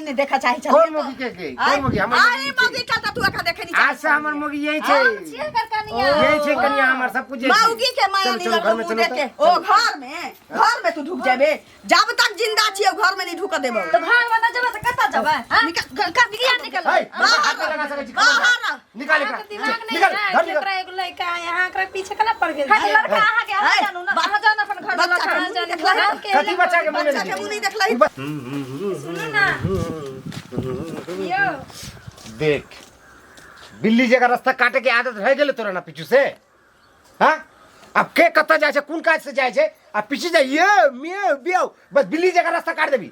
नहि देखऽ चाहै छलियै। कोन मौगी के के? कोन मौगी? हमर आइ मौगी मौगी के तऽ तू एखन देखे नहि आज से हमर मौगी यही छै। हम छियै एकर कनिया। यही छै कनिया हमर, सब कुछ यही छै। मौगी के माया चलू, नहीं चलू, लगलो घर में मुँह चलू देख के। तऽ। ओ घर में, घर में तू ढुक जेबे, जब तक जिंदा छियै घर में नहीं ढुक देबो। तऽ घर में न जेबै तऽ कतऽ जेबै? हाँ? निकल घर कर, किया निकल? है, हमरा हाथ में लगा सकै छी, बाहर रह। निकाल एकरा। अहाँके दिमाग नहि निकाल, है घर निकाल। केकरा एगो लड़का है अहाँ एकरा पीछे केना पड़ गेल खाली छियै? लड़का अहाँके, अहाँ है, जानू ना, अहाँ जानू अपन घर में बच्चा लड़का। के मुँह नहीं देखलही। अहाँ के कथी बच्चा के मुँह बच्चा के नहीं मुँह नहीं देखलही। सुनू ना यौ। देख, बिल्ली जगह रास्ता काटे के आदत रह गेलै तोरा ना पीछू से? हाँ, अब के कतऽ जाइ छै, कोन काज से जाइ छै, आ पीछे जाइ ये मे बेउ, बस बिल्ली जगह रास्ता काट देबी।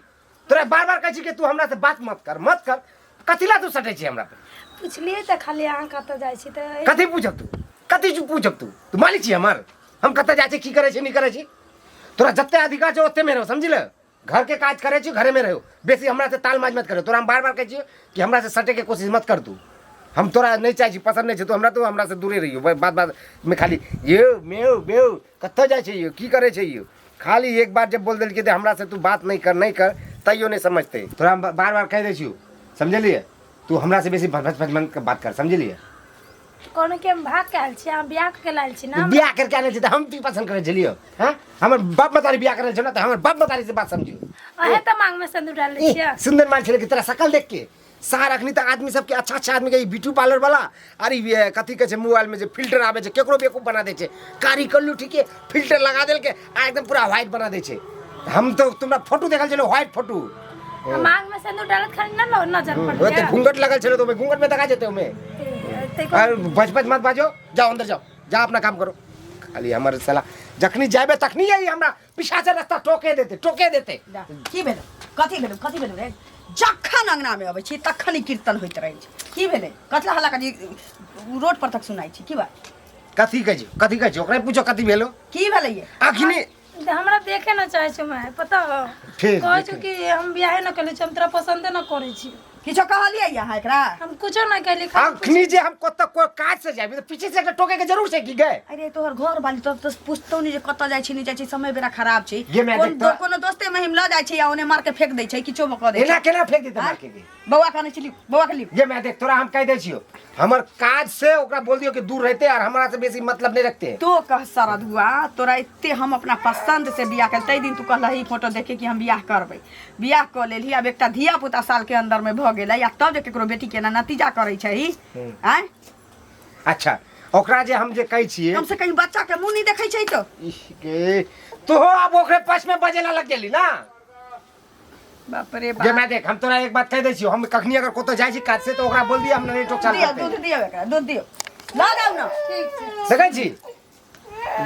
तोरा बार बार कहै छी कि तू हमरा से बात मत कर, मत कर। कथी ला तू सटै छी हमरा पे? पुछलियै तऽ खाली अहाँ कतऽ जाइ छी तऽ। कथी पूछब तू? कथी पूछब तू? तू मालिक छी हमर? हम कतऽ जाइ छी, की करै छी, नहि करै छी, तोरा जते अधिकार छै ओते में रहो, समझी ले? घर के काज करै छी, घरे में रहो, बेसी हमरा से ताल माज मत करो। तोरा हम बार बार कहै छियो कि हमरा से सटे के कोशिश मत कर तू, हम तोरा नहीं चाहै छी, पसंद नहीं छै तू हमरा, तू हमरा से दूरे रहियो। बात बात में खाली ये मेव बेव, कतऽ जाइ छै यो, की करै छै यो, खाली एक बार जब बोल देलकै तऽ हमरा से तू बात नहीं कर, नहीं कर, तैयो नहीं समझते। तोरा हम बार बार कहि दै छियो, समझलिए? तू हमरा से बेसी भच भच मन के बात कर, समझलिए? कोनो के हम भाग के आयल छी, अहाँ बियाह के लायल छी ना? बियाह करके आयल छी तऽ हम की पसंद करै छलियो? हाँ, हमर बाप मतारी बियाह करै छल ना, तऽ हमर बाप मतारी से बात समझियो। अहे तऽ मांग में सिंदूर डाल ई, छियै। सुंदर मान छलै कि तोरा शकल देख के सार अखनी तक आदमी सबके अच्छा अच्छा आदमी के ई ब्यूटी पार्लर वाला अरे ये कथी कहै छै, मोबाइल में जे फिल्टर आबै छै, केकरो बेवकूफ बना दै छै। कारी कल्लू ठीके फिल्टर लगा देलकै आ एकदम पूरा व्हाइट बना दै छै। हम तऽ तुम्हारा फोटो देखल छलै, व्हाइट फोटो। मांग में सिंदूर डालत खाली ना नजर पड़ ओते गया। घूंघट लगल छलै तऽ ओमे घूंघट में देखा जेतै ओमे। ते अरे बच बच मत बाजो, जाओ अंदर जाओ, जा अपना काम करो। खाली हमर साला जखनी जाबे तखनी यही हमरा पीछा से रास्ता टोके देते, टोके देते। जा, की भेलै? कथी भेलै? कथी भेलै रे? जखन अंगना में अबै छी तखन ही कीर्तन होइत रहै छै। की भेलै? कथला हल्ला करी रोड पर तक सुनाइ छै? की बात? कथी कहै छी, कथी कहै छी, ओकरे पूछो कथी भेलो। की भेलै ये? अखनी हमरा देखे न चाहे छै माय, पता हो? फिर कहै देखे। छौ कि हम बियाहे न करै छी, हम तोरा पसंदे न करै छी। किछो कहलियै अहाँ एकरा? हम कुछो न कहली, खाली अखनी जे हम कतऽ कोई काज से जाबी तऽ पीछे से एकटा टोके के जरूर छै की गए? अरे तोहर घर वाली तो तो पूछतो नहीं जे कतऽ जाइ छी नहीं जाइ छी, समय बेरा खराब छै। ये मैं कोन देखता- कोनो दोस्ते महिम लऽ जाइ छै या ओने मार के फेंक दै छै, किछो कऽ दै एना छै। केना फेंक देतै मार के गे? बौआ कहने छली, बौआ के लियौ। ये मैं देख, तोरा हम कहि दै छियौ, हमर काज से ओकरा बोल दियौ कि दूर रहते और हमरा से बेसी मतलब नहीं रखते। तो कह सरधुआ, तोरा एते हम अपना पसंद से बियाह कर तै दिन तू कहलही फोटो देखे कि हम बियाह करबै, बियाह कऽ लेलही, आब एकटा धिया पुता साल के अंदर में भऽ गेलै, आ तब जे केकरो बेटी के एना नतीजा करै छही आँय? अच्छा ओकरा जे हम जे कहै छियै, कम से कम बच्चा के मुँह नहीं देखै छै तो। इह गे, तोहो आब ओकरे पक्ष में बजेला लग गेली ना? बाप रे जे बाप। मैं देख, हम तोरा एक बात कह दै छियौ, हम कखनी अगर कतौ जाइ छी काज से तऽ ओकरा बोल दिअ हम नहीं टोक चाल दियौ, करतै। दूध दियौ एकरा, दूध दियौ, लऽ जाउ ने। ठीक छै। देखै छी,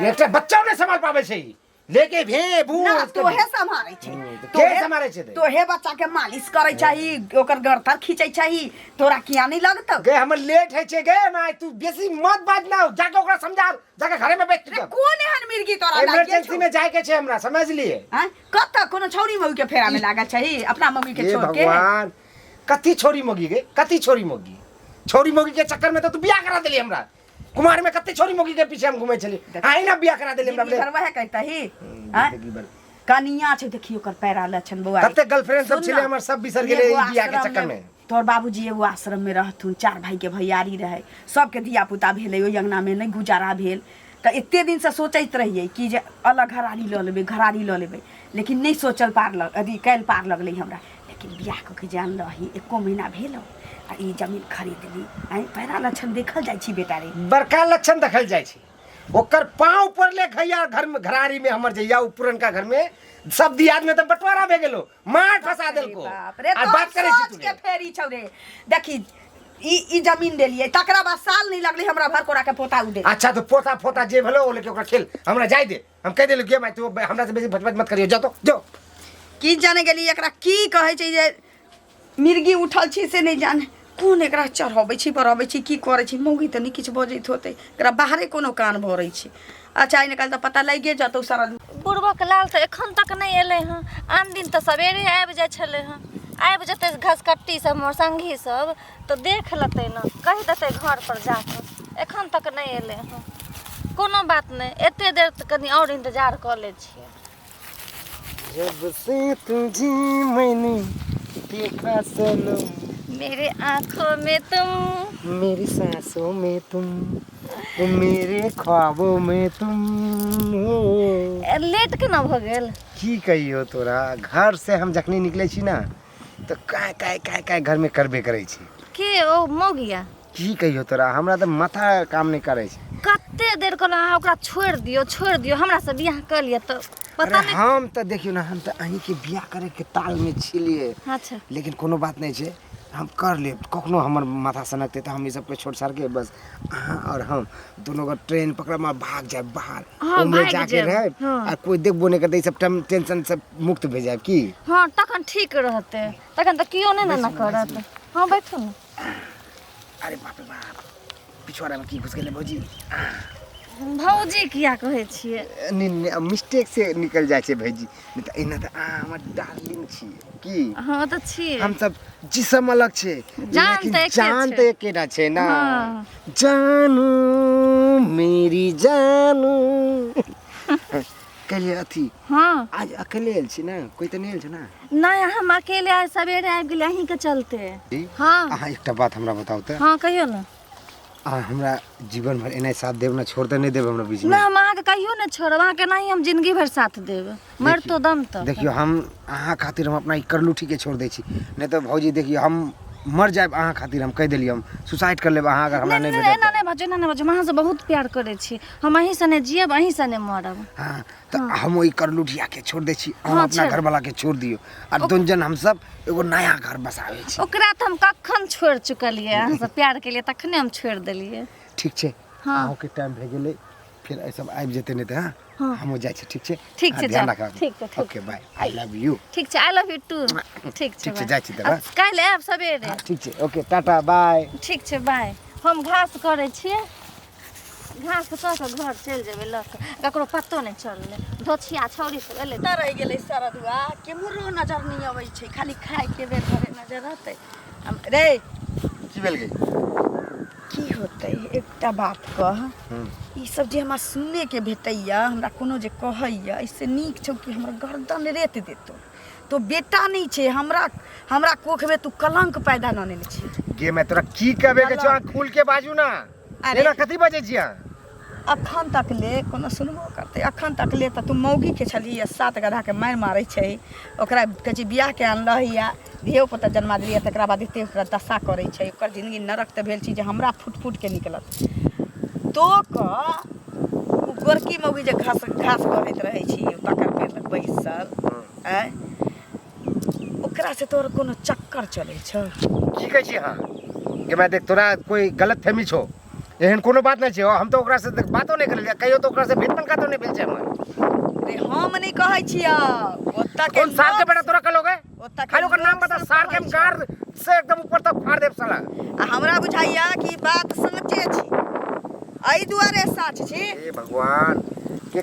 एकटा बच्चा नहि सम्हाल पाबै छै ई। लेके भे भू ना, तोहे सम्हारै छै। के तोहे सम्हारै छै ते? तोहे बच्चा के मालिश करै छही, ओकर गरतर खींचै छही, तोरा किया नहीं लगतौ? गे हमर लेट होइ छै गे माय, तू बेसी मत बाज ना, जाके ओकरा समझा, जाके घरे में बैठ रे, कोन एहन मिर्गी तोरा लागि गेल इमरजेंसी छौ? में जाय के छै हमरा, समझलिए? आँय? कतऽ कोनो छौरी मौगी के फेरा में लागल छही अपना मौगी के हे छोड़ के? भगवान, कथी छोरी मौगी गे, कथी छोरी मौगी? छोरी मौगी के चक्कर में तो तू बियाह करा देली हमरा। कुमार में कते छोरी मौगी के पीछे हम घूमे छली, आइ ना बियाह करा देली हमरा। जिंदगी भर वएह कहतही? आँय? जिंदगी भर। कनिया छै, देखियो ओकर पैरा लक्षण बौआ। कते गर्लफ्रेंड सब सुन छलै ना, हमर, सब बिसर गेलै एगो ई बियाह के आश्रम चक्कर में। तोहर बाबूजी एगो आश्रम में रहथुन, चार भाई के भैयारी रहे, सबके धिया पुता भेलै, ओहि अंगना में नहि गुजारा भेल। तऽ एते दिन से सोचैत रहियै कि जे अलग घरारी लऽ लेबै, घरारी लऽ लेबै, लेकिन नहि सोचल पार लग, अथी कयल पार लगलै हमरा। लेकिन बियाह कऽ के जान लही एको महीना भेल आ ई जमीन खरीदली। आँय, पैरा लक्षण देखल जाइ छी बेटा रे? बड़का लक्षण देखल जाइ छै, ओकर पाँव पड़ले खैया घर में, घरारी में हमर जइया उ पुरनका घर में सब दियाद में तऽ बंटवारा भए गेलो, मार फंसा देलको। बाप रे, आ तोहर बात करै छी सोच तू के फेरी छौ रे। देखी ई जमीन देलियै, तकरा बाद साल नहीं लगलै हमरा भरकोरा के पोता उडे। अच्छा तो पोता फोता जे भेलो ओ लेके ओकरा खेल, हमरा जाय दे। हम कहि देलियै गे माय, तू हमरा से बेसी भटभट मत करियो, जा तो जो। की जाने गेली एकरा की कहै छै जे मिर्गी उठल छी से नहीं जाने कोन एकरा चढ़बै छी बढ़बै छी की करै छी। मौगी तऽ नहि किछु बजैत होतै, एकरा बाहरे कोनो कान भरै छै। अच्छा आइ निकाल तऽ पता लागिए जतौ सारा। बुढ़बक लाल तऽ एखन तक नहि एलै हँ, आन दिन तऽ सवेरे आबि जाइ छलै हँ। आबि जेतै घसकट्टी सब हमर संगी सब तऽ देख लेतै ने, कहि देतै घरपर जाकऽ। एखन तक नहि एलै हँ, कोनो बात नहि, एते देर तऽ कनि आओर इन्तजार कऽ लै छियै। जब से तुझे मैंने देखा सनम, मेरे आंखों में तुम, मेरी सांसों में तुम, मेरे ख्वाबों में तुम हो। लेट केना भऽ गेल? की कहियो तोरा, घर से हम जखनी निकले छी ना तऽ काय काय काय काय घर में करबे करै छी। के ओ मौगिया? की कहियो तोरा, हमरा तऽ माथा काम नहि करै छै। कते देर कहलहुँ अहाँ ओकरा छोड़ि दियौ, छोड़ि दियौ, हमरासँ बियाह कऽ लिअ तऽ पता अरे नहि। हम तऽ देखियौ ने, हम तऽ अहीँके बियाह करैके तालमे छलियै। अच्छा। लेकिन कोनो बात नहि छै, हम कर लेब। कखनो हमर माथा सनकतै तऽ हम ई सबके छोड़ छाड़ के बस अहाँ आओर हम दुनू गोटा ट्रेन पकड़ब आ भाग जायब बाहर। हाँ, उम्हरे भागि जाके जायब, रहब हाँ। आ कोइ देखबो नहि करतै, ई सब टेंशन से मुक्त भए जायब की। हँ, तखन ठीक रहतै, तखन तऽ केओ नहि ने एना करत। हँ, बैठू ने। अरे बाप रे बाप, पिछवाड़ामे की घुस गेलै भौजी? भौजी किया कहै छियै? नहि, मिस्टेक से निकल जाइ छै भौजी, नहि तऽ एना तऽ अहाँ हमर डार्लिंग छियै की। हँ, तऽ छियै। हम सब जिसम अलग छै जान लेकिन तऽ एके जान छै। तऽ एकेटा छै ना। हाँ। जानू मेरी जानू कहलियै अथी। हाँ। आज अकेले आयल छी ने? कोई तऽ नहि आयल छै ने? नहि, हम अकेले आइ सवेरे आबि गेलियै अहीँके चलते। हाँ। अहाँ एकटा बात हमरा बताउ तऽ। हाँ, कहियौ ने। अहाँ हमरा जीवन भर एना साथ देब ने? छोड़ तऽ नहि देब हमरा बीचमे? नहि, हम अहाँके कहियो नहि छोड़ब, अहाँके नहि, हम जिंदगी भरि साथ देब, मरतो दम तक। देखियौ, हम अहाँ खातिर हम अपना ई करलूठीके छोड़ दै छी, नहि तऽ भौजी देखियौ हम मर जायब अहाँ खातिर, हम कहि देलियै, हम सुसाइड कर लेब अहाँ अगर हमरा नहि नहि नहि, एना भेटत। नहि बाजू, एना नहि बाजू। हम अहाँसँ बहुत प्यार करै छी, हम अहीं सने जियब, अहीं सने मरब। हाँ, तऽ हम ओहि करलूठियाके छोड़ दै छी, अहाँ हाँ, अपना छोड़। घरवालाके छोड़ दियौ आ दुनू जन हमसब एगो नया घर बसाबै छी। ओकरा तऽ हम कखन छोड़ि चुकलियै, अहाँसँ प्यार केलियै तखने हम छोड़ि देलियै। ठीक छै। हाँ। अहूँके टाइम भए गेलै, फेर एहि सब आबि जेतै नहि तऽ। हाँ। हाँ। हमहूँ जाइ छी, ठीक छै? ठीक अहाँ छै, ध्यान जाउ। राखब। ठीक छै, ठीक। Okay, bye, I love you. ठीक छै, I love you two. ठीक छै। ठीक छै, बाय। जाइ छी तब, आ हाँ। काल्हि आयब सवेरे। हाँ, ठीक छै, ओके, टाटा, बाय। ठीक छै, बाय। हम घास करै छियै, घास कऽ कऽ घर चलि जेबै लऽ कऽ, ककरो पतो नहि चललै। धोछिया छौरी सब एलै। कतऽ रहि गेलै सरदुआ? केम्हरो नजर नहि अबै छै, खाली खायके बेर घरे नजर रहतै। रे। की भेल गई? की होतै, एकटा बात कह, ई सब जे हमरा सुनैके भेटैया, हमरा कोनो जे कहैया, एहिसँ नीक छौ कि हमरा गर्दन रेत देतौ। तो बेटा नहि छै हमरा, हमरा कोखमे तू कलंक पैदा न नेने छी। गे मैं तोरा की कहबे के छौ, अहाँ खुल के बाजू ना। अरे। एना कथी बजै छी अहाँ? अखन तक ले कोनो सुनबो करतै? अखन तक ले तऽ तू मौगीके छलही आ सात गधाके मारि मारै छै, ओकरा कहै छै बियाहके आनलही आ धियो पुता जन्मा देलियै, तकरा बाद एते ओकरा दशा करै छै। ओकर जिंदगी नरक तऽ भेल छै जे हमरा फुट फुटके निकलत। तो कऽ ओ गोरकी मौगी जे घास घास करैत रहै छी तकर पेड़ लग बैसल आँय, ओकरासँ तोहर कोनो चक्कर चलै छौ? की कहै छी अहाँ गे मैं? देख, तोरा कोई गलत फहमी छौ, एहन कोनो बात नहि छै। हम तऽ ओकरासँ बातो नहि करलियै कहियो, तऽ ओकरासँ भेंट मुलाकातो नहि भेल छै हमर। रे, हम नहि कहै छियौ, ओतऽ के कौन सार के लोक बेटा तोरा कहलो गे? ओतऽ के खाली ओकर नाम लोक बता सब सार के, हम कहै छै। कार से एकदम ऊपर तक फाड़ देब साला। आ हमरा बुझाइया कि बात साँचे छी, एहि दुआरे साँच छी। हे भगवान, के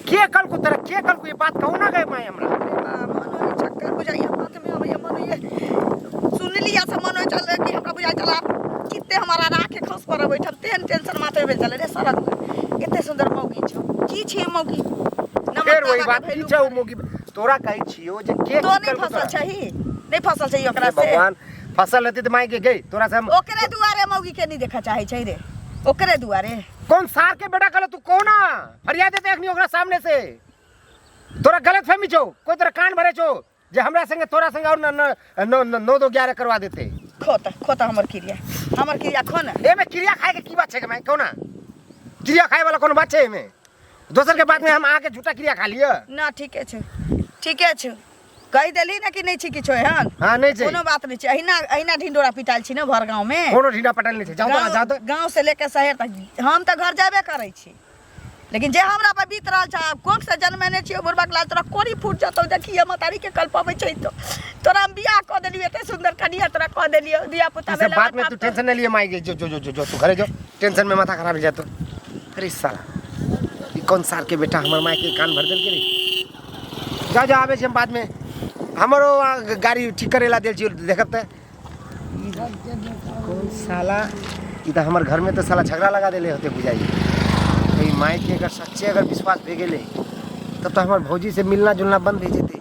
के कल को तोरा के कल को ये बात कहू ना गए माय हमरा? अरे बा, मन होइए चक्कर बुझाइया माथमे अबैया, मन होइए सुनलिया से मन होइ छलै कि हमरा बुझाइ छलै आब किते हमारा राखे खस पड़ब ओहिठाम, तेहन टेंशन माथे भेल छलै। रे सरक, एते सुन्दर मौगी छौ, की छी मौगी? फेर वही बात की छै ओ मौगी? तोरा कहै छियो जे के तो की नहि कल को फसल तोरा? छही, नहि फसल छही ओकरा हे से। भगवान, फसल रहती तऽ माय के गई तोरा से हम ओकरे दुआरे मौगी के नहीं देखा चाहे छै रे, ओकरे दुआरे। कौन सार के बेटा कहलो तू? कौन फरियाद देते अखनी ओकरा सामने से। तोरा गलत फहमी छौ, कोई तोरा कान भरे छौ जे हमरा संगे तोरा संगे और न न नौ नौ नौ दो ग्यारह करवा देते। खोता खोता हमर क्रिया, हमर क्रिया खो ना। एमे क्रिया खाए के की बात छै के माय? कौना क्रिया खाए वाला कोनो बात छै एमे? दोसर के बात में हम अहाँके झूठा क्रिया खा लिअ? ना, ठीके छै, ठीके छै, कहि देली ने कि नहि छी किछो एहन। हाँ, नहि छै। कोनो बात नहि छै, अहिना अहिना ढिंडोरा पिटायल छी ने भर गाँव में। कोनो ढिंडा पटल नहि छै, जाउ तऽ जाउ तऽ। गाँव से लेके शहर तक हम तऽ घर जाबे करै छी, लेकिन जे हमरा पर बीत रहल छै, आब कोख से जन्मेने छियै बुढ़बाक लाल, तोरा कोरी फूट जतौ। देखिए मतारी के कल्प अबै छै तो तोरा हम बियाह कऽ देलियै, एते सुंदर कनिया तोरा कऽ देलियै, धिया पुता ई सब बात में तू टेंशन नहीं लिए माई के, जो जो जो जो जो तू घरे जो, टेंशन में माथा खराब हो जातो। अरे साला, ई कौन सार के बेटा हमर माय के कान भर देल के रे? जा जा, आबै छी हम बाद में, हमरो गाड़ी ठीक करे ला देल छी। देखब तऽ ई कौन साला, ई तऽ हमर घर में तऽ साला झगड़ा लगा देले होते बुझाइ। ई माय के अगर सच्चे अगर विश्वास भे गेलै तब तऽ हमर भौजी से मिलना जुलना बंद भे जेतै।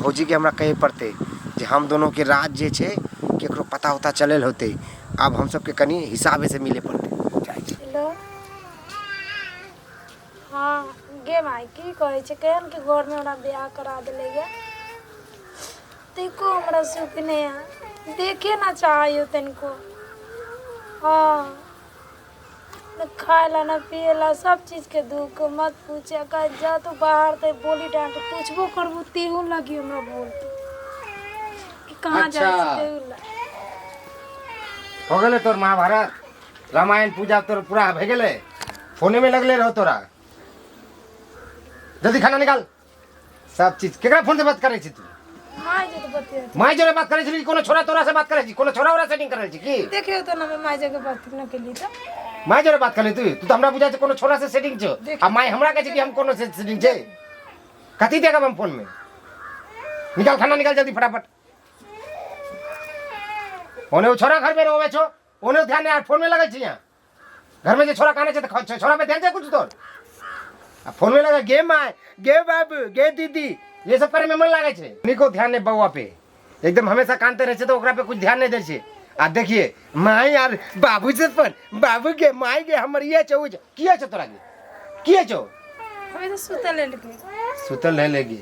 भौजी के हमरा कहे पड़तै जे जे हम दोनोके राज जे छै केकरो पता उता चलल होतै। आब हम सबके कनि हिसाबेसँ मिलै पड़तै। जाइ छी। हेलो हँ गे माय की कहै छै केहन के घरमे हमरा बियाह करा देलै गे तनिको हमरा सुख नहि है देखे ना चाहैयो तनिको हँ न खाय ला न पिए ला सब चीजके दुःख मत पूछे कह जा तू बाहर तऽ बोली डांट पूछबो करबो तेहू लगी हमरा बोलतौ कि कहाँ जाइ अच्छा। छी तेहू ला हो गेलै तोर महाभारत रामायण पूजा तोर पूरा भए गेलै फोने में लगले रहो तोरा जल्दी खाना निकाल सब चीज केकरा फोन से बात करै छी तू माय जे तऽ बतिया माय जोरे बात करै छी कि कोनो छोरा तोरा से बात करै छी कोनो छोरा ओरा सेटिंग करै छी की देखियौ तऽ ने माय जगह बात न केली तऽ माय जोरे बात करै तू तू तऽ हमरा बुझाइ छै कोनो छोरा से सेटिंग छौ आ माय हमरा कहै छै कि हम कोनो से सेटिंग छै कथी देखब हम फोन में निकाल खाना निकाल जल्दी फटाफट ओने ओ छोरा घर में रोवे छो ओने ध्यान नहीं फोन में लगल छी यहाँ घर में जे छोरा काने छे त छोरा पे ध्यान दे कुछ तोर आ फोन में लगा गे माय गे बाबू गे दीदी ये सब करे में मन लागे छे निको ध्यान नहीं बउआ पे एकदम हमेशा कानते रहे छे तो ओकरा पे कुछ ध्यान नहीं दे छे आ देखिए माय यार बाबू से पर बाबू के माय के हमर ये छौ किए छौ तोरा के किए छौ अभी तो सुतल लेलकै सुतल रह लेगी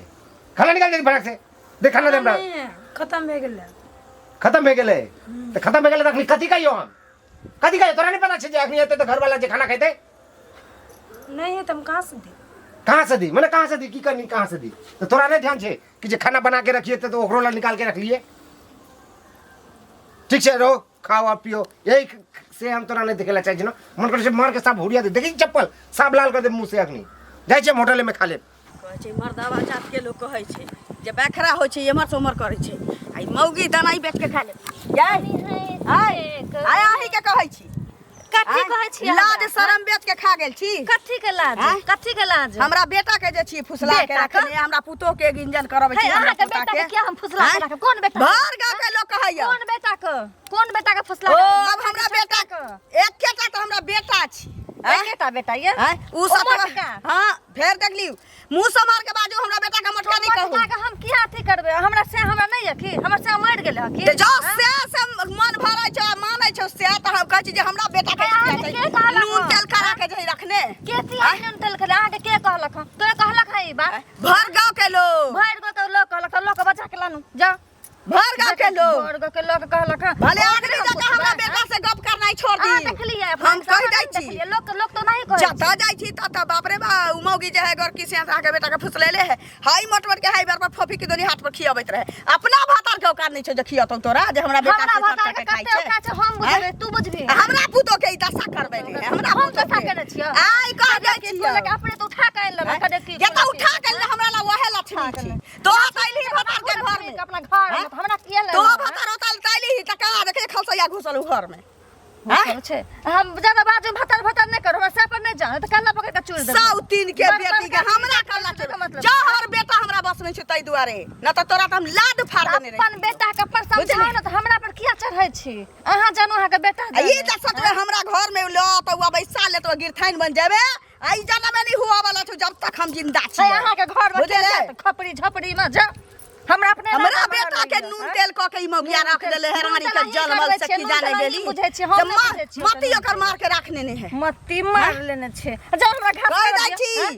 खाना निकाल दे फटाक से देख खाना दे हमरा नहीं है खत्म भए गेलै खत्म भए गेलै तऽ खत्म भए गेलै तऽ अखनी कथी कहियो हम कथी कहियो तोरा नहि पता छै जे अखनी एतै तऽ घरवाला जे खाना खेतै नहीं है तो हम कहाँ से दी कहाँ से दी मने कहाँ से दी की करनी कहाँ से दी तऽ तोरा नहि ध्यान छै कि जे खाना बना के रखिए तऽ ओकरो ला निकाल के रख लिए ठीक छै रहो खाओ आ पियो यही से हम तोरा नहि देखे ला चाहै छी ने मन करै छै मार के साफ हुरिया दे देखी चप्पल साफ लाल कर दे मुँह से अखनी जाइ छै हम होटले में खा लेब कहै छै मर्दाबा जातके लोक कहै छै जे बखरा होइ छै एम्हर से ओम्हर करै छै आ ई मौगी दनाइ बेच के खा ले यै आय आय अहीं के कहै छी कथी आँय? कहै छी लाज शरम बेच के खा गेल छी कथी के लाज आँय? कथी के लाज हमरा बेटा के जे छी फुसला के बेटा के? रखने हमरा पुतोह के गिंजन करबै हे छी हमरा अहाँके पुता बेटा के के किया हम फुसला के आँय? राखब कोन बेटा के? भर गाँव के लोक कहैया कोन बेटा के कोन बेटा के फुसला ओ के राखब? अब हमरा बेटा एकेटा तऽ हमरा बेटा छी आँय? एकेटा बेटा ये आँय? उ ओ सब तऽ- मोटका। हाँ फेर देख लियौ मुँह समार के बाजू हमरा बेटा के मोटका नहीं कहू मोटका के हम किया अथी करबै हमरा से हमरा नहीं है की हमर से मरि गेलै हँ की ते जो से से मन भरै छौ आ मानै छौ से तऽ हम कहै छी जे हमरा बेटा के हे, अहाँके के कहलक नून हँ? तेल करा के जे रखने के तिया नून तेल खेले अहाँके के कहलक हँ तोरा कहलक हँ ई बात भर गाँव के लोग भरि गो के लोक कहलक हँ, लोक के बचा के लानू जाओ भर गाँव के लोग भरि गो के लोक कहलक हँ भले ओकरे आदमी हम जकाँ हमरा पुछबै, बेटा से गप करनाइ छोड़ अहाँ दी देखलियै अपना हम कहि दै छी देखलियै लोक लोक तो नहीं कहै जतऽ जाइ छी ततऽ बाप रे बा उ मौगी जे है गोरकी से अहाँके बेटा के फुसलेले है हाई मोटवर के हाई बार पर फोफी के दोनी हाथ पर खियाबैत रहे अपना भातार के औकात नहीं छौ जे खियतौ तोरा जे हमरा बेटा हमरा से भतार सबटा के के खाइ कते छै औकात छै हम बुझबै तू बुझबी आ हमरा पुतो के ई दशा करबै ने हमरा हम पुतो दशा के। केने छियौ। आइ कह दै की छियौ लेके अपने तो उठा के आनि लेबै कने की जतऽ उठा के अनले हमरा ला वहे लक्ष्मी छी तो तैली भतार के घर में अपना घर में हमरा किया ले तो भतार ओतल तैली त कहाँ देखे खलसैया घुसल उ घर में हैं? छै हम ज्यादा बाजू भतर भतर नहि करू हमरा सर पर नहि जाउ तऽ कल्ला पकड़ के चूर देबै सौ तीन के बड़ बेटी के बड़का हमरा चीज कल्ला के मतलब। जो हमर बेटा हमरा बस में छै ताहि दुआरे न तऽ तोरा तऽ हम लाद फाड़ देने रही अपन बेटा के अपन समझाउ ने तऽ हमरा पर किया चढ़ै छी अहाँ जानू अहाँके बेटा आ ई तऽ सच में हमरा घर में ल तऽ उ बैसा ले तो गिरथाइन बन जेबे आ ई जनमे नहीं हुआ वाला छौ जब तक हम जिंदा छी अहाँके घर में बुझलियै? खपड़ी झपड़ी में जा हमरा अपने हमरा राजा बेटा बना के लैया, नून हैं? तेल कऽ के ई मौगिया नून रख तेल- देले है नून रानी तेल के अहीं जल मल करबै से छियै, की नून जाने तेल अहीं गेली बुझै छियै, हम से नहि बुझै छियै मती ओते ओकर मार के राखने ने है मत्ती मार लेने छै जाउ हमरा घास कह करऽ दै दिअ, छी हैं?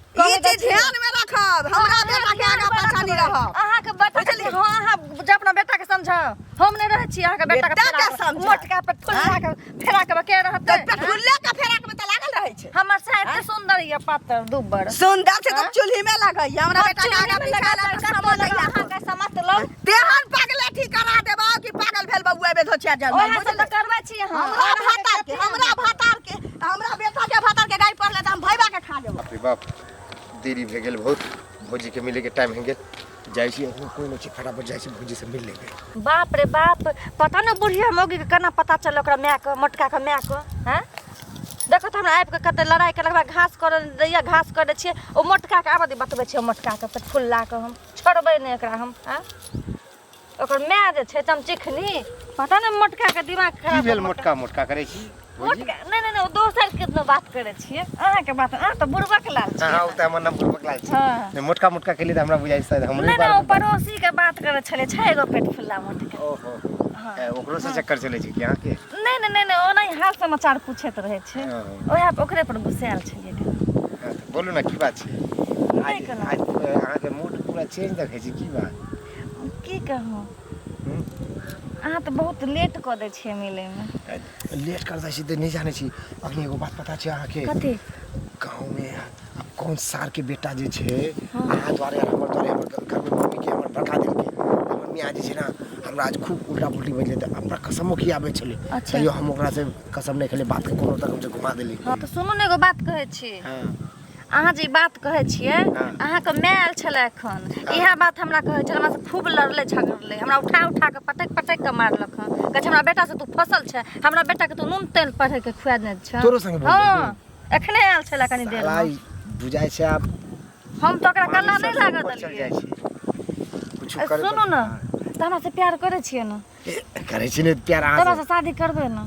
ई कह दै चीज छी। ध्यान में रखब हमरा हाँ, बेटा के ध्यान आगा में पाछा नहीं रखबै। रहब अहाँके बेटा के बुझलियै? हाँ अहाँ जे अपना बेटा के समझाउ हम नहि रहै छी अहाँके बेटा के बेटा के फेरा के समझाउ। मोटका पे ठुल्ला के फेरा के के रहतै तऽ पेटुल्ले के फेराक में तऽ लागल रहै छै हमर से एते सुंदर ये पातर दुब्बर सुंदर छै तऽ चूल्ही में लगैया हमरा बेटा के चूल्ही आगा में पीछा लगा लगा कत्तो समझ लगा, अहाँके समझ लौ तेहन पगलेठी करा देबौ कि पागल भेल बौआ बे धोचिया जल ओएह सब तऽ करबै छी अहाँ हमरा भातार के हमरा भातार के हमरा बेटा के भातार के गाय पड़ले तऽ हम भैबा के खा जेबौ बाप रे बाप देरी भए गेल बहुत भौजीके मिलैके टाइम भए गेल जाइ छी एखन कोइ नहि छै फटाफट जाइ छी भौजीसँ मिल लेबै बाप रे बाप पता नहि बुढ़िया मौगीके केना पता चलल ओकरा मायके मोटकाके मायके हँ देखो तऽ हमरा आबिके कते लड़ाइ केलक हमरा घास करऽ दैया घास करै छियै ओ मोटकाके आबऽ दे बतबै छियै मोटकाके पेटफुल्लाके हम छोड़बै नहि एकरा हम आँय ओकर माय जे छै चमचिखनी पता नहि मोटकाके दिमाग की खराब भेल मोटका मोटका करै छी मोटका नहि नहि नहि, ओ दोसर के न बात करै छियै अहाँके बात अहाँ तऽ बुड़बक लाल हाँ छियै हाँ, ओ तऽ हमर नाम बुड़बक लाल छै। हाँ। नहि, मोटका मोटका के लिए तऽ हमरा बुझाइ शायद हमरे नहि बारे नहि, ओ में। पड़ोसी के बात करै छलै, छै एगो पेट फुल्ला मोटका। ओहो। हाँ। ए, ओकरो से चक्कर चलै छै कि अहाँके? नहि नहि नहि नहि, ओना हाल समाचार पूछैत रहै छै। हाँ। ओएह ओकरे पर गुस्सायल छलियै कनि। हाँ, तऽ बोलू ने की बात छै नहि आज? कहलहुँ। आज अहाँके मूड पूरा चेंज देखै छी, की बात? की कहूँ। हम्म? अहाँ तऽ बहुत लेट कऽ दै छियै मिलैमे। लेट कर दै छी तऽ नहि जानै छी। अखनी एगो बात पता छै अहाँके? कथी? गाँवमे आब कोन सारके बेटा जे छै अहाँ द्वारे आओर हमर द्वारे हमर घरमे मम्मीके हमर भड़का देलकै। हमर मियाँ जे छै ने हमरा आज खूब उल्टा पुल्टी बजलै तऽ हमरा कसमो खियाबै छलै। अच्छा। तैयो हम ओकरासँ कसम नहि खेलियै, बातके कोनो तरह हमसब घुमा देली। हँ तऽ सुनू ने, एगो बात कहै छी। हँ। अहाँ जे ई बात कहै छियै। हँ। अहाँके माय आयल छलै एखन, इएह बात हमरा कहै छलै। हमरा से खूब लड़लै झगड़लै, हमरा उठा उठा कऽ पटकि पटकि कऽ मारलक हँ। कहै छै हमरा बेटासँ तू फसल छै, हमरा बेटाके तू नून तेल पढ़ैके खुआ देने छै। तोरो संगे बोललै? हँ, एखने आयल छलै कनी देर। साला ई बुझाइ छै आब हम तऽ ओकरा पानी गला नहि सबसँ लागऽ ऊपर चल देलियै। जाइ छै कुछो ए, करे। सुनू ने, तऽ हमरा से प्यार करै छियै ने? करै छी ने प्यार तोरा अहाँ से शादी करबै ने?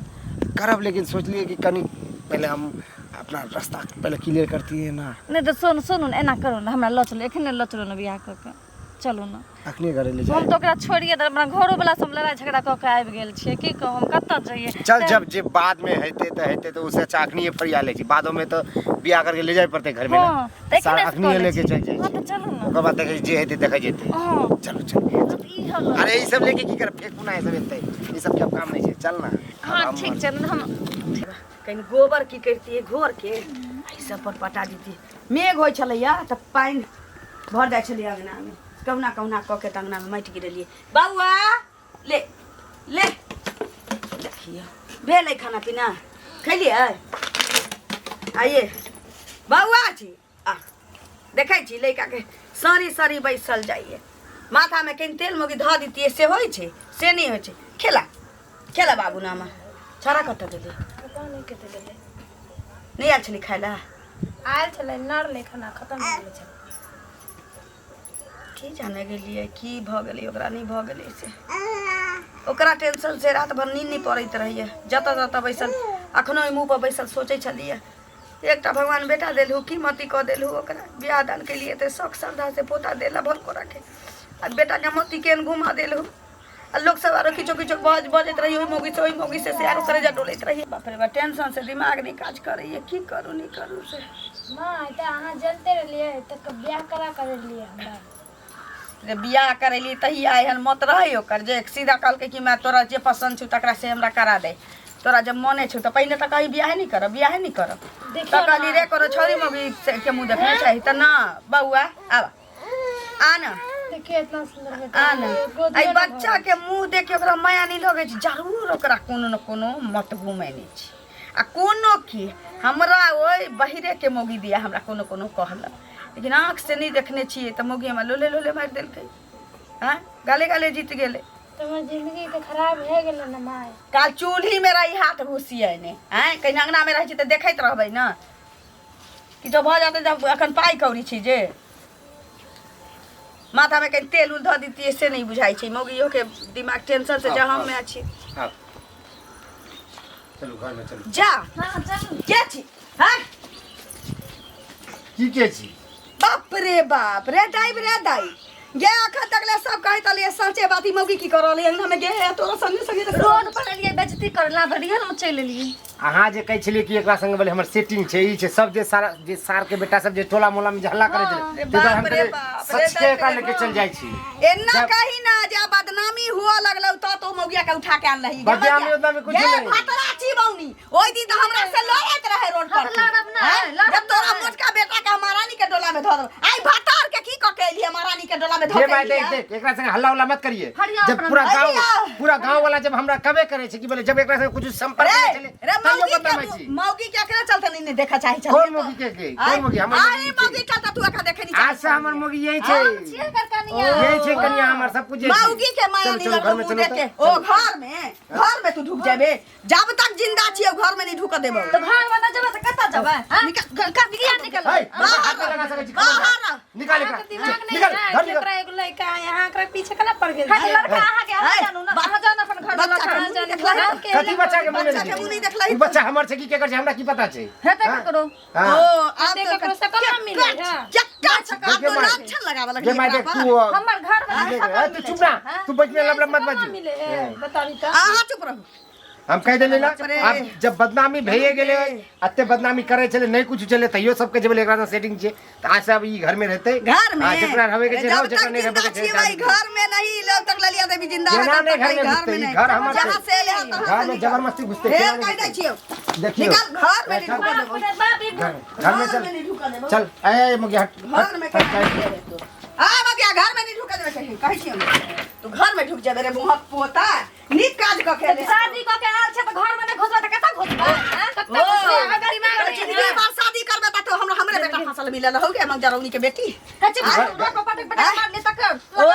करब, लेकिन सोचलियै कि कनि पहिले हम अपना रास्ता पहिले क्लियर करतियै ना। नहि तऽ सुन, सुनू ने, एना करू ने, हमरा लऽ चलू एखने, लऽ चलू ने बियाह कऽ के चलू ने। अखने घरे ले हम जाए? तऽ ओकरा छोड़िए देबै। अपना घरो वाला से हम लड़ाइ झगड़ा कऽ के आबि गेल छियै। की कहू, हम कतऽ जइयै? चल, जब जे बाद में हेतै तऽ हेतै, तऽ उससे अच्छा अखनिए फरिया लै छी। बादो में तऽ बियाह करके ले जाय पड़तै घर में हँ ना। तऽ सारा एखने अखनिए कऽ लै लेके छी। चल जाइ हँ छी। तऽ चलू ने। ओकर बाद देखै छी जे हेतै देखै जेतै। हँ। चलू चलू। तऽ ई हलो। अरे ई सब लेके की करब? फेंकू ना ई सब एतै, ई सब के अब काम नहीं छै। चल ना। हँ अब हम ठीक छै हम। कनि गोबर की करितियै, घोर के एहि सब पर पटा दितियै। मेघ होइ छलैया तऽ पानि भर जाइ छलै अङ्गनामे। कहुना कहुना कऽ के तऽ अङ्गनामे माटि गिरेलियै। बौआ ले ले, देखियौ भेलै खाना पीना? खेलियै? आइए बौआ छी आ देखै छी लड़काके सड़ी सड़ी बैसल जाइए। माथामे कनि तेल मोगी धऽ दितियै से होइ छै, से नहि होइ छै। खेला खेला बाबू नामा छौड़ा कतऽ गेलै? पता नहि कतऽ गेलै। नहि आयल छलै खाय लए? आयल छलै, नर खाना खतम भऽ गेलै छलै। की जाने गेलियै की भऽ गेलै ओकरा, नहि भऽ गेलै से। ओकरा टेंशन से रात भर नींद नहि पड़ैत रहैए। जतऽ जतऽ बैसल अखनो ओहि मुँह पर बैसल सोचै छलियै, एकटा भगवान बेटा देलहु, की मति कऽ देलहु ओकरा। बियाह दान केलियै तऽ शौक श्रद्धा से पोता देला भर के आ बेटाके मति केहन घुमा देलहु। आ लोक सब आरो किछो किछो बजैत रही, ओहि मौगी से, ओहि मौगी से, से आरो करेजा डोलैत रही। बाप रे बाप, टेंशन से दिमाग नहि काज करैए, की करू नहि करू से। माँ, तऽ अहाँ जनते रहलियै तऽ बियाह करा कर रहलियै हमरा? रे, बियाह करेली तहिया एहन मत रहै ओकर जे सीधा कहलकै कि माय, तोरा जे पसन्द छौ तकरा से हमरा करा दे। तोरा जब मने छौ तऽ पहिने तऽ कही बियाहे नहि करब, बियाहे नहि करब। देखियौ। तऽ कहली रे, कोनो छौरी मौगी के मुँह देखना चाही तऽ ना। बौआ आब आ ना। देखियौ, इतना सुंदर बेटा आ ना। गोदियो एहि ने बच्चा के मुँह देख के ओकरा माया नहि लगै छै। जरूर ओकरा कोनो ने कोनो मत घुमेने छै आ कोनो की हमरा ओहि बहिरे के मौगी दिया हमरा कोनो कोनो कहलक, लेकिन आँख से नहि देखने छियै तऽ मौगी हमरा लोले लोले मारि देलकै। हँ, गाले गाले जीत गेलै। तऽ हमर जिंदगी तऽ खराब भए गेलै ने माय? काल चूल्ही में रही हाथ घुसियने आँय, कहीं अंगना में रहै छी तऽ देखैत रहबै ने, किछो भऽ जेतै तऽ एखन पाइ कौड़ी छै जे माथामे कनि तेल उल धऽ दितियै से नहि बुझाइ छै। मौगियो के दिमाग टेंशन से जहम में अछि। आब चलू, घर में चलू। जा। हँ चलू। के छी? हाँ? की के छी? बाप रे बाप रे, दाई रे दाई गे, अखन तक ले सब कहैत रहलियै सचे बात, ई मौगी की कर रहलै अंगना में गे? तोरा संगे संगे तऽ रोड पर एलियै बेजती करला तऽ रियल में चलि एलियै। अहाँ जे कहै छलियै कि एकरा संगे बोले हमर सेटिंग छै, ई छै, सब जे सारा जे सार के बेटा सब जे टोला मोला में जे हल्ला करै छलै, रे ताहि दुआरे हम बाप रे कहलियै, बाप रे सच के एकरा रे लेके चल जाइ छी। एना कही ना जे बदनामी हुआ लगलो तो तो मौगिया के उठा के आनलही। बदनामी उदनामी कुछ गे नहीं। भतरा छी बौनी, ओहि दिन तऽ हमरा से लड़ैत रहे रोड पर। हम लड़ब नहि, हैं? लड़ब जब तोरा नहि। मोटका बेटा के महारानी के डोला में धऽ देब, आई भतार के की कऽ के एलियै महारानी के डोला में धऽ जे के भाई देख एलियै? देख, एकरा संगे हल्ला उल्ला मत करिए। हरिया जब अपना पूरा गांव हरिया। पूरा गांव वाला जब हमरा कबे करे छै कि बोले जब एकरा संगे कुछ संपर्क रे नहीं छलै रे तैयो मौगी के बदनामी छी। मौगी के एकरे चलते नहीं नहीं देखा चाही छलियै। कोन मौगी के? कोन मौगी? हमर अरे मौगी मौगी छै। चलते तू एकरा देखे नहीं आज से हमर मौगी यही छै। हम छियै एकर कनिया। यही छै कनिया हमर, सब कुछ यही छै। मौगी के माया चलू नहीं चलू, लगलो घर में मुंह चलू देख के। तऽ। ओ घर में, घर में तू ढुक जेबे? जब तक जिंदा छियै घर में नहीं ढुक देबो। तऽ घर में नहि जेबै तऽ कतऽ जेबै? हाँ? निकल घर का, किया निकल? है, बाहर हाथ लगा सकै छी? बाहर निकाल एकरा। अहाँके दिमाग नहि निकाल है घर कि निकाल। ओकरा एगो लड़का है, अहाँ एकरा पीछे केना पड़ गेल हट छियै? लड़का अहाँके, अहाँ है, जानू ने, अहाँ जाउ ने अपन घर। घर बच्चा लऽ के मुँह नहीं देखलही? कथी बच्चा के मुँह बच्चा के मुँह नहीं देखलही? ई बच्चा हमर छै कि केकर छै हमरा की पता छै हेतै ककरो हाँ। ओ आब एते तो ककरो सकल ना मिले है। चक्का छक्का देखिए तो माय। लक्षण लगावे लगली गे माय देख एकरा तू पर। हमर घर वाला देख, सकल ए, तू मिलै चुप छै, ना हाँ? तू बीच में लबलब मत कहाँ बाजू मिले है बताबी त अहाँ चुप रहू हम कहि देली ना रे। आब जब बदनामी भइए गेलै अते बदनामी करै छलै नहि कुछ छलै तैयो सबके जे भेलै एकरा से सेटिंग छै तऽ आज सब ई घर में रहतै घर में हाँ, जेकरा रहबे के छै जब रहो, जेकरा तक नहि जिंदा रहबे के छै छियै भाई घर में नहीं लोग तक ललिया देवी जिंदा है जेना तब नहि तक घर में घर में घुसतै, ई नहीं घर हमर जहाँ छै। से एले हन तहाँ घर से में निकल। जबरदस्ती घुसतै, फेर केना कहि नहि दै छियौ देखियौ निकल घर में नहीं चल, ढुकऽ देबौ बाप रे बाप, ई घर में घर चल में नहीं ढुकऽ देबौ चल ए मुगी हट घर में हट, केना हट, ढुकऽ देबौ आ बगिया घर में नहीं ढुकऽ देबै कहीं कहै छियौ तू घर में ढुक जेबे रे मुहक पोता नीक काज कऽ के एले शादी कऽ के आयल छै तऽ घर में नहि घुसबै तऽ कतऽ घुसबै हाँ? ओ, अगर दिमाग तो नहि जिंदगी भर शादी करबे त तो हमरा हमरे बेटा फसल मिलल हो गे मंगजरौनी के बेटी है, चुप रह, रोड पर पटक पटक मार ले तकर ओ।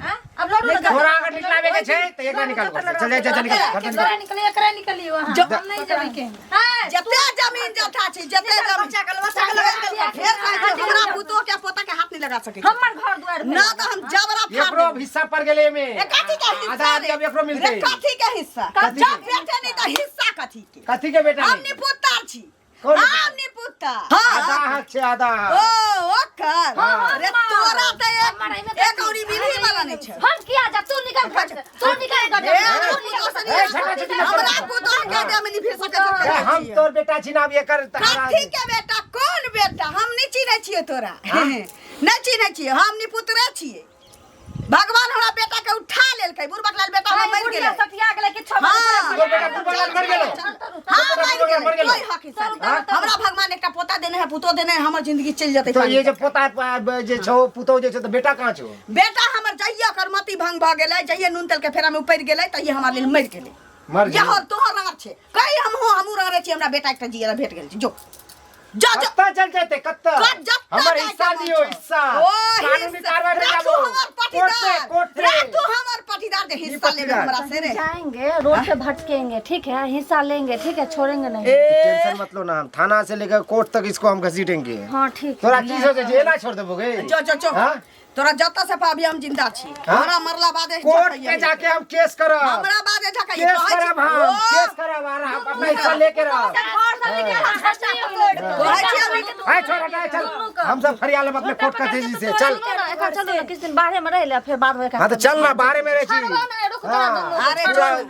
हाँ? अब लड़ू ना तोरा अगर निकलावे के छै तऽ एकरा निकाल घर से। चल जा जा निकल घर से निकल एकरा निकली एकरा निकली वहाँ हम नहीं जेबै के हाँ, जते जमीन जथा छै जते जमीन बच्चा के बच्चा के लगा फेर कहै छै हमरा पुतोह के पोता के हाथ नहीं लगा सकै छै। हमर घर दुआर भेल। ना तो हम जबरा फाड़ एकरो देबै। हिस्सा पर गेलै एमे ए, कथी के हिस्सा आधा आदमी रे? अब एकरो मिलतै रे, कथी के हिस्सा कथी जब के? बेटे नहीं तो हिस्सा कथी के कथी के बेटा हम नहीं? निपुत्तर छी कौन हम निपुत्तर आधा हाँ हक छै आधा ओ हक ओकर हाँ। रे तोरा त हमर एक एहिमे तऽ एक औरी मिलही वाला नहीं छै हम किया जा तू निकल घर से तू निकल घर ए, से हमरा तू निकल पुतोह से ए, झगड़ा नहीं झगड़ी मत हमरा करो। पुतोह के देह में नहीं फिर सकै छै ए, हम तोर बेटा छी ना अब एकर कथी के बेटा कौन बेटा हम नहीं चिन्है छियै तोरा नहीं चिन्है छियै हम निपुत्रे छियै भगवान हमरा बेटा के उठा लेलकै बुढ़बक लाल बेटा हमर मरि बुढ़िया गेलै सटिया गेलै किछो हाँ। तोर बेटा बुढ़बक लाल मरि गेलौ? हाँ, तोर मरि बेटा मरि गेलै गेलौ? कोई हक हिस्सा नहीं। हमरा भगवान एकटा पोता देने है पुतो देने है हमर जिंदगी चलि जेतै तो ये जे पोता जे छौ पुतौ जे छौ तऽ बेटा कहाँ छौ बेटा हमर जइये ओकर मति भंग भऽ गेलै जइये नून तेल के फेरा में उपरि गेलै तइये हमर लेल मरि गेलै मर गेलै। यहो तोहर राड़ छै कही हमहूँ हमहूँ राड़े छी हमरा बेटा एकटा जियरा भेट गेल छै जो जो जो कत्ता चल जेतै कत्ता कत जत्ता हमर जाय हिस्सा के दियो मन छौ। हिस्सा ओ कानूनी हिस्सा कार्रवाई में राखू जाबो हमर कोर्ट से पटीदार कोर्ट से राखू हमर पटीदार जे हिस्सा लेबे पटीदार। हमरा से रे जाएंगे रोड पे भटकेंगे ठीक है हिस्सा लेंगे ठीक है छोड़ेंगे नहीं टेंशन मत लो ना हम थाना से लेकर कोर्ट तक इसको हम घसीटेंगे हाँ ठीक है तोरा की सोचे छै एना छोड़ देबो गे जो जो जो हाँ? तोरा जत्ता से पाबी हम जिंदा छी हाँ? हमरा मरला बाद कोर्ट में जाके हम केस करब हमरा बाद झकाइए केस करब हम केस करब आ रहा अपना हिस्सा लेके रहब घर से निकल खर्चा पकड़ कहै छी अभी आय छोड़ हटा चल हम सब फरियाल लेब अपने कोर्ट कचहरी से चल एखन चलू ने किछु दिन बाहरे में रहि ले फेर बाद में हाँ तो चल ना बाहरे में रह छी छोड़बो नहि, रुक तोरा दुनू। अरे पूरा चल।